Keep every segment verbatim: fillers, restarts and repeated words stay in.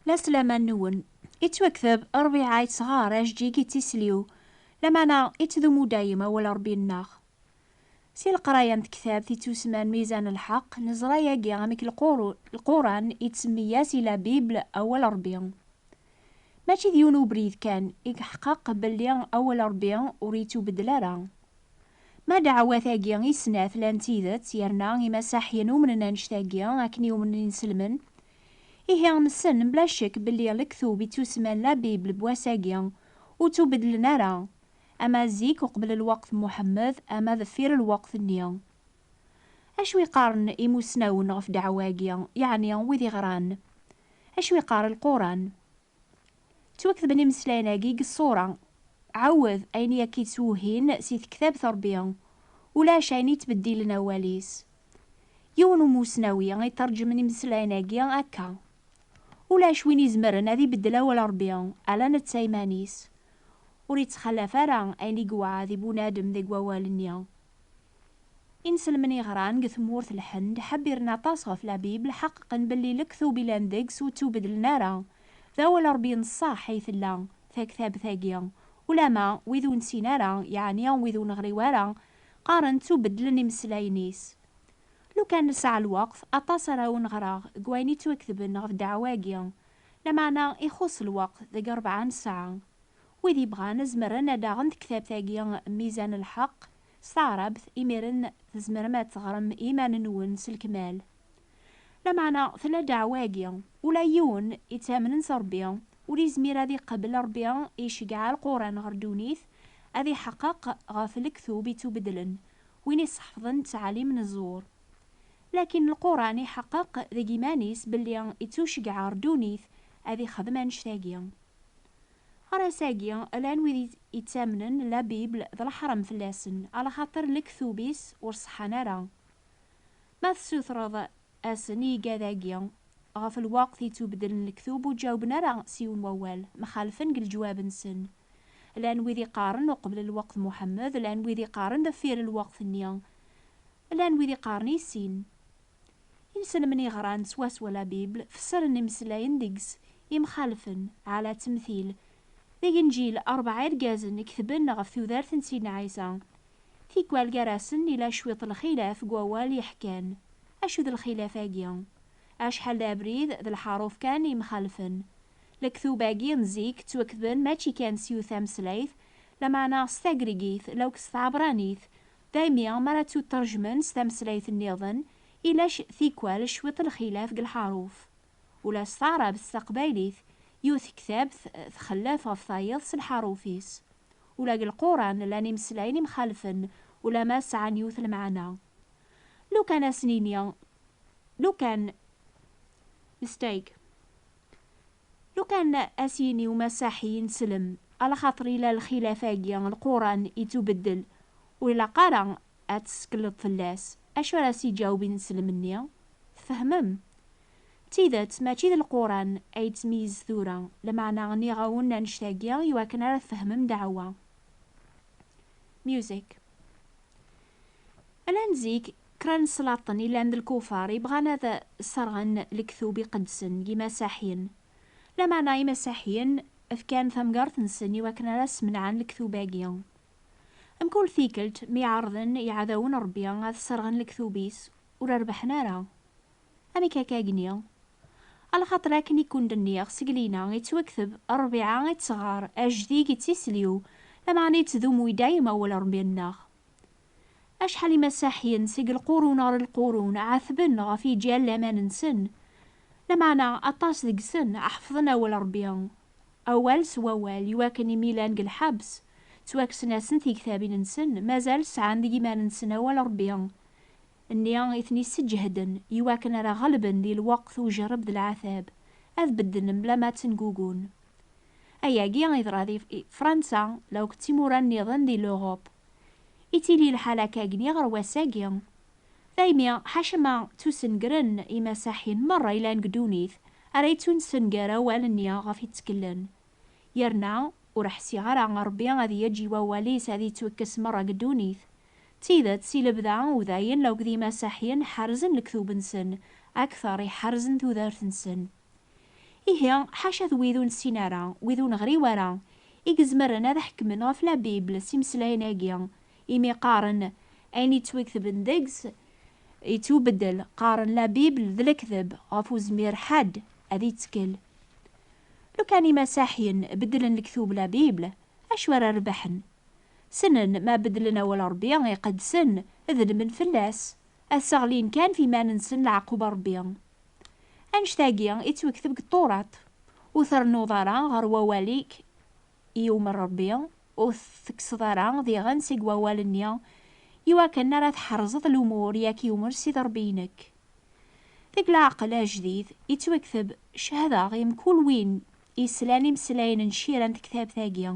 La slama-nwen. Ittwakteb Ṛbiɛa ittɣar ajeǧǧig i tisliw, lameɛna ittdumu dayem awal Ṛebbi-nneɣ. Si leqraya n tektabt ittusemman Mizan Lḥeqq, neẓra yagi amek lquru-, Lquran ittsemmi-yas i la Bible awal Ṛebbi. Mačči d yiwen ubrid kan i yeḥqeq belli awal Ṛebbi ur yettubeddel ara. Ma ddeɛwat-agi i snat llan d tidet, yerna imasaḥyen umnen annect-agi akken i umnen inselmen, ihi nessen bla ccek belli lektub ittusemman la Bible n wass-agi ur ttubeddlen ara, ama zik uqbel lweqt n Muḥemmed, ama deffir lweqt-nni. Acu i qqaren imusnawen ɣef ddeɛwa-agi, yeɛni wid iɣran? Acu iqqar Lquran? Ttwaketben imeslayen-agi deg ṣṣura. Ɛawed ayen i ak-ittwuhin si tektabt Ṛebbi. Ulac ayen ittbeddilen awal-is. Yiwen umusnawi iṭerǧmen imeslayen-agi akka: ulac win izemren ad ibeddel awal Ṛebbi, ala netta iman-is. Ur ittxalaf ara ayen i yewɛed i bunadem deg wawal-nni. Inselmen iɣran deg tmurt n Lḥend ḥebbiren aṭas ɣef la Bible, ḥeqqeqen belli lektub ilan deg-s ur ttubeddlen ara. D awal Ṛebbi n ṣṣeḥ ay tella tektabt-agi, ulama wid ur nessin ara, yeɛni wid ur neɣri ara, qqaren ttubeddlen imeslayen-is. Lukan nesɛa lweqt, aṭas ara wen-ɣreɣ deg wayen ittwaketben ɣef ddeɛwa-agi, lameɛna ixuṣ lweqt deg rebɛa n ssaɛa. Wid yebɣan zemren ad d-aɣen tektabt-agi Mizan Lḥeqq s taɛrabt, imiren tzemrem ad teɣrem i iman-nwen s lekmal. Lameɛna tella ddeɛwa-agi, ula yiwen ittamnen s Ṛebbi ur yezmir ad iqabel Ṛebbi iceggeɛ Lquran ɣer ddunit, ad iḥeqqeq ɣef lektub ittubeddlen, win iseḥfḍen ttɛalim n zzur. Lakin Lquran iḥeqqeq deg iman-is belli ittuceggeɛ ɣer ddunit ad ixdem annect-agi. Ɣer ass-agi, llan wid ittamnen la Bible d leḥram fell-asen, alaxaṭer lektub-is ur ṣeḥḥan ara. Ma tessutreḍ-asen i igad-agi ɣef lweqt ittubeddlen lektub, ur ǧawben ara s yiwen wawal, mxalfen deg leǧwab-nsen. Llan wid iqqaren uqbel lweqt Muḥemmed, llan wid iqqaren deffir lweqt-nni, llan wid iqqaren i sin. Inselmen iɣran swaswa la Bible, fessren imeslayen deg-s imxalfen, ɛla temtil. Deg Inǧil, rebɛa irgazen i ketben ɣef tudert n Sidna Ɛisa. Tikwal gar-asen ila cwiṭ lxilaf deg wawal yeḥkan. Acu d lxilaf-agi? Acḥal d abrid d lḥaruf kan imxalfen. Lektub-agi n zik ttwaketben mačči kan s yiwet tameslayt, lameɛna s tagrigit, lawk s tɛebranit. Daymi, mi ara ttuterjmen s tameslayt nniḍen, ila c-, tikwal cwiṭ lxilaf deg lḥaruf. Ula s taɛrabt s taqbaylit, yiwet tektabt txellef ɣef tayeḍ s lḥaruf-is. Ula deg Lquran llan imeslayen imxalfen, ula ma sɛan yiwet lmeɛna. Lukan ad s-nini, lukan, mistake. Lukan ad s-yini umasaḥi ineslem, alaxaṭer ila lxilaf-agi Lquran ittubeddel, ur ilaq ara ad tessekleḍ fell-as, acu ara s-iǧaweb ineslem-nni? Tfehmem? D tidet, mačči d Lquran ay yettmeyyiz tura, lameɛna nniɣ-awen annect-agi iwakken ara tfehmem ddeɛwa. Music. Llan zik kra n sslaṭen yellan d lkufar yebɣan ad sserɣen lektub iqedsen n yimasaḥyen. Lameɛna imasaḥyen fkan tamgerḍt-nsen iwakken ara smenɛen lektub-agi. Mkul tikkelt mi ɛerḍen iɛdawen n Ṛebbi ad sserɣen lektub-is, ur rebḥen ara. Amek akka agni? Alaxaṭer akken i kwen-d-nniɣ seg lina, ittwakteb ṛbiɛa i ttɣar ajdid i tisliw, lameɛna ittdumu i dayem awal Ṛebbi-nneɣ. Acḥal imasaḥyen seg lqurun ɣer lqurun ɛetben ɣef yiǧal laman-nsen, lameɛna aṭas deg-sen ḥefḍen awal Ṛebbi, awal s wawal, iwakken imi llan deg lḥebs, ttwakksen-asen tiktabin-nsen, mazal sɛan deg iman-nsen awal Ṛebbi nni i ten-isseǧhden, iwakken ara ɣelben di lweqt ujerreb d leɛtab, ad bedden mebla ma ttengugun. Ayagi yeḍra di Fransa, lawk d timura nniḍen di l'Europe. Ittili lḥal akka agni ɣer wass-agi. Daymi, ḥaca ma ttusengren imasaḥyen merra yellan deg ddunit, ara yettunesenger awal-nni ɣef i tteklen. Yerna, ur ḥsiɣ ara Ṛebbi ad yeǧǧ i wawal-is ad yettwekkes merra deg ddunit. D tidet, si lebda, udayen lawk d imasaḥyen ḥerzen lektub-nsen, akteṛ i ḥerzen tudert-nsen. Ihi, ḥaca d wid ur nessin ara, wid ur neɣri ara, i izemren ad ḥekmen ɣef la Bible s imeslayen-agi, imi qqaren ayen yettwaketben deg-s yettwabeddel, qqaren la Bible d lekdeb ɣef uzmir ḥedd ad yettkel. Lukan imasaḥyen beddlen lektub la Bible, acu ara rebḥen? Ssnen ma beddlen awal Ṛebbi iqedsen, ddmen fell-as, ad sseɣlin kan f iman-nsen leɛqub Ṛebbi. Annect-agi yettwakteb deg Ṭṭurat: ur trennuḍ ara ɣer wawal-ik i yumer Ṛebbi, ur tekkseḍ ara diɣen seg wawal-nni, iwakken ara tḥerzeḍ lumuṛ yak yumer Sidi Ṛebbi-inek. Deg leɛqel ajdid yettwakteb: cehdeɣ i mkul win yeslan imeslayen n ccira n tektabt-agi,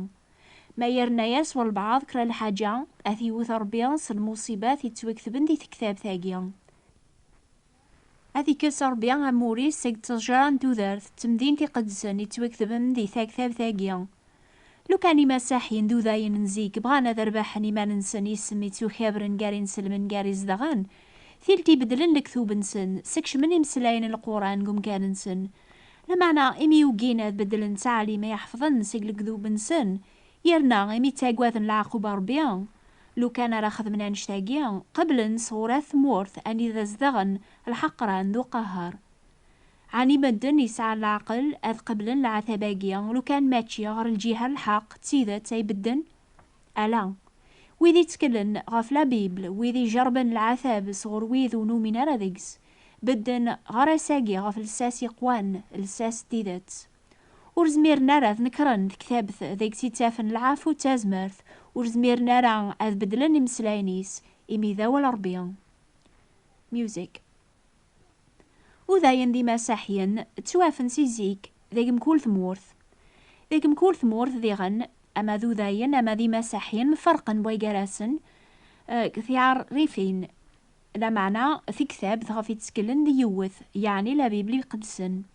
ma yerna-yas walbeɛḍ kra lḥaǧa, ad t-iwet Ṛebbi s lmuṣibat yettwaketben di tektabt-agi. Ad ikkes Ṛebbi amur-is seg ttejra n tudert d temdint iqedsen yettwaketben di taktabt-agi. Lukan imasaḥyen d udayen n zik bɣan ad rbaḥen iman-nsen isem ittukabren gar inselmen gar izedɣen, tilt ibeddlen lektub-nsen, sekcmen imeslayen n Lquran deg umkan-nsen. Lameɛna imi ugin ad beddlen ttɛalim ay ḥefḍen seg lektub-nsen, yerna imi ttagaden leɛqub Ṛebbi, lukan ara xedmen annect-agi, qeblen sɣur at tmurt anida zedɣen lḥeqran d uqehher. Ɛni medden yesɛan leɛqel ad qeblen leɛtab-agi, lukan mačči ɣer lǧiha n lḥeqq d tidet ay bedden? Ala. Wid itteklen ɣef la Bible, wid ijerrben leɛtab sɣur wid ur numin ara deg-s, bedden ɣer ass-agi ɣef lsas iqwan, lsas n tidet. Ur zmiren ara ad nekren tektabt deg-s ittafen lɛafu d tazmert, ur zmiren ara ad beddlen imeslayen-is, imi d awal Ṛebbi. Music. Udayen d imasaḥyen ttwafen si zik deg mkul tmurt. Deg mkul tmurt diɣen, ama d udayen ama d imasaḥyen, ferqen way gar-asen, eh, deg tiɛrifin, lameɛna tiktabt ɣef itteklen d yiwet, yeɛni la Bible iqedsen.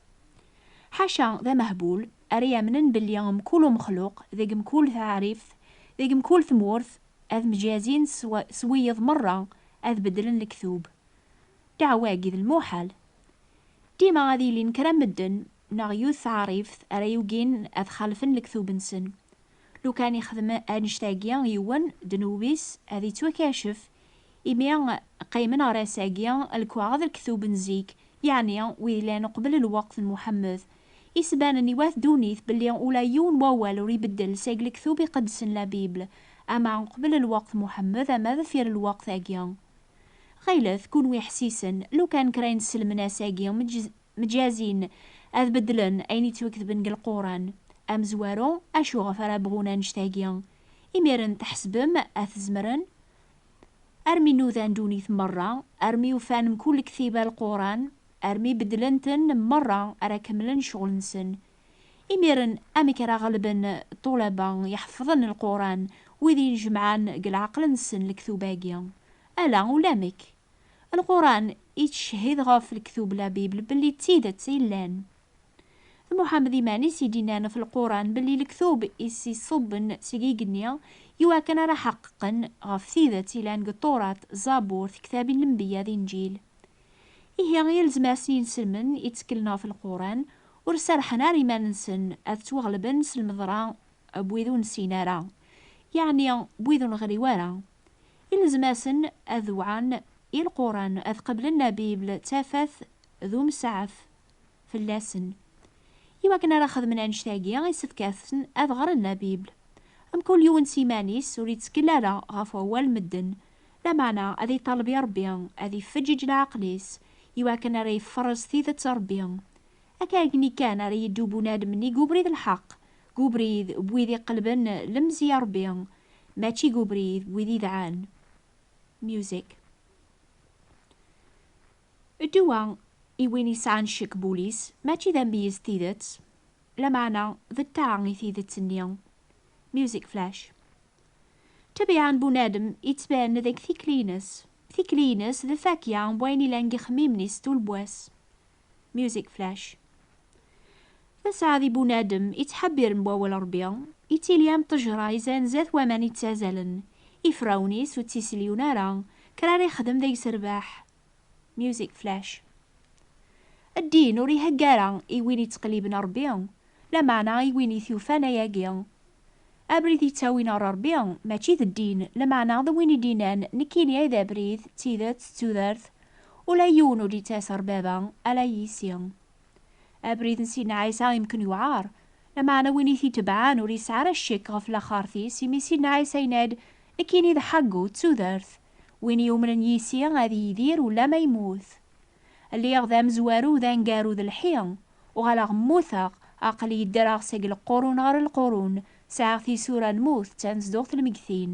Ḥaca d amehbul ara yamnen belli mkul umexluq, deg mkul taɛrift, deg mkul tmurt, ad mjazin s wa-, s wiyeḍ merra ad beddlen lektub. Ddeɛwa-agi d lmuḥal. Dima ad ilin kra medden neɣ yiwet teɛrift ara yugin ad xalfen lektub-nsen. Lukan ixdem annect-agi yiwen, ddnub-is ad ittwakacef, imi qqimen ɣer ass-agi lekwaɣeḍ lektub n zik, yeɛni wid llan uqbel lweqt n Muḥemmed, isbanen i wat ddunit belli ula yiwen wawal ur ibeddel seg lektub iqedsen la Bible, ama uqbel lweqt Muḥemmed ama deffir lweqt-agi. Ɣilet kunwi ḥsisen, lukan kra inselmen ass-agi mǧ-, mǧazin ad beddlen ayen yettwaketben deg Lquran. Amezwaru, acu ɣef ara bɣun annect-agi? Imiren tḥesbem ad t-zemren? Armi nudan ddunit merra, armi ufan mkul lektiba Lquran, armi beddlen-ten merra ara kemmlen ccɣel-nsen. Imiren, amek ara ɣelben ṭṭulaba iḥeffḍen Lquran, wid inejmaɛen deg leɛqel-nsen lektub-agi? Ala, ulamek. Lquran ittcehhid ɣef lektub la Bible belli d tidet i llan. D Muḥemmed iman-is i d-innan ɣef Lquran belli lektub i s-iṣubben seg igenni iwakken ara ḥeqqeqen ɣef tidet ilan deg Ṭurat, Zabur, tektabin n lenbiya d Inǧil. Ihi, yelzem-asen inselmen itteklen ɣef Lquran ur serrḥen ara iman-nsen ad ttwaɣelben s lmeḍra n wid ur nessin ara, yeɛni n wid ur neɣri ara. Ilzem-asen ad wɛan i Lquran, ad qeblen la Bible d tafat d umsaɛef fell-asen. Iwakken ara xedmen annect-agi, isefk-asen ad ɣren la Bible. Mkul yiwen s iman-is ur ittkel ara ɣef wawal n medden, lameɛna ad iṭaleb i Ṛebbi ad ifeǧǧeǧ leɛqel-is, iwakken ara iferres tidet n Ṛebbi. Akka akken kan ara yeddu bunadem-nni deg ubrid n lḥeqq, deg ubrid n wid iqelben lemzi i Ṛebbi, mačči deg ubrid n wid idɛan. Music. Ddwa i win yesɛan ccek n wul-is, mačči d ameyyez tidet, lameɛna d ṭṭaɛa i tidet-nni. Music Flash. Ṭṭbiɛa n bunadem ittban deg tikli-ines. Tikli-ines d lfakya n wayen ilan deg ixemmimen-is tul n wass. Music Flash. D asaɛdi bunadem ittḥebbiren n wawal Ṛebbi, ittili am ṭṭejra izan zdat waman ittazalen. Ifrawen-is ur ttiselyun ara, kra ara ixdem deg-s rrbeḥ. Music Flash. Ddin ur ihegga ara i win ittqelliben Ṛebbi, lameɛna i win i t-yufan ayagi. Abrid yettawin ɣer Ṛebbi mačči d ddin, lameɛna d win i d-innan, nekkini ay d abrid, d tidet, d tudert, ula yiwen ur d-yettas ɣer Baba, ala yis-i. Abrid n Sidna Ɛisa imken yewɛer, lameɛna win i t-itebɛen ur yesɛi ara ccek ɣef laxert-is, imi Sidna Ɛisa yenna-d, nekkini d ḥeggu, d tudert, win yumnen yis-i ad yidir ula ma yemmut. Lliɣ d amezwaru d aneggaru d lḥi, uɣaleɣ mmuteɣ, aql-i ddreɣ seg lqurun ɣer lqurun, sɛiɣ tisura n lmut d tanezduɣt n lmegtin.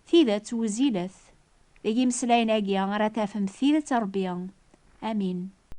Tidet wezzilet. Deg imeslayen-agi ara tafem tidet n Ṛebbi. Amin.